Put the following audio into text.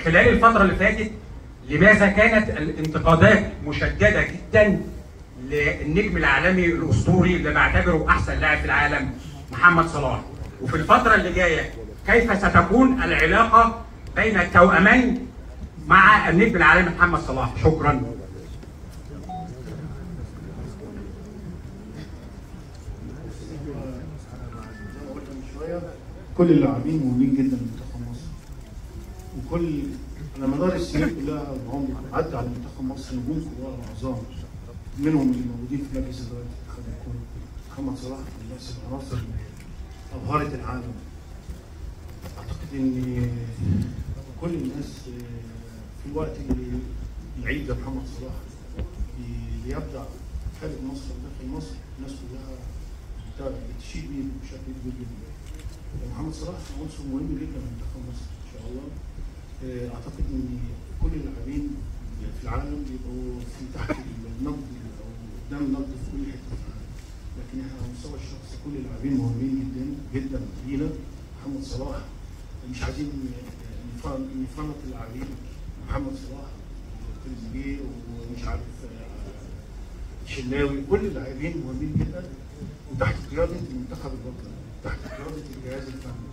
خلال الفترة اللي فاتت لماذا كانت الانتقادات مشددة جدا للنجم العالمي الاسطوري اللي بعتبره احسن لاعب في العالم محمد صلاح؟ وفي الفترة اللي جاية كيف ستكون العلاقة بين التوأمين مع النجم العالمي محمد صلاح؟ شكرا. كل اللاعبين مهمين جدا لمنتخب مصر، وكل على مدار السنين كلها عمري عدى على منتخب مصر نجوم كبار وعظام، منهم اللي موجودين في مجلس ادارة اتحاد الكورة. محمد صلاح من الناس العناصر اللي ابهرت العالم. اعتقد ان كل الناس في الوقت اللي العيد ده محمد صلاح بيبدع خارج مصر وداخل مصر، الناس كلها بتشيد بيه بشكل كبير جدا. محمد صلاح عنصر مهم جدا في منتخب مصر ان شاء الله. اعتقد ان كل اللاعبين في العالم بيبقوا في تحت النقد او قدام النقد في كل حتة في العالم، لكن احنا على المستوى الشخصي كل اللاعبين مهمين جدا جدا لينا. محمد صلاح مش عايزين نفرط اللاعبين، محمد صلاح وتريزيجيه ومش عارف الشناوي، كل اللاعبين مهمين جدا وتحت قيادة المنتخب الوطني، تحت قيادة الجهاز الفني.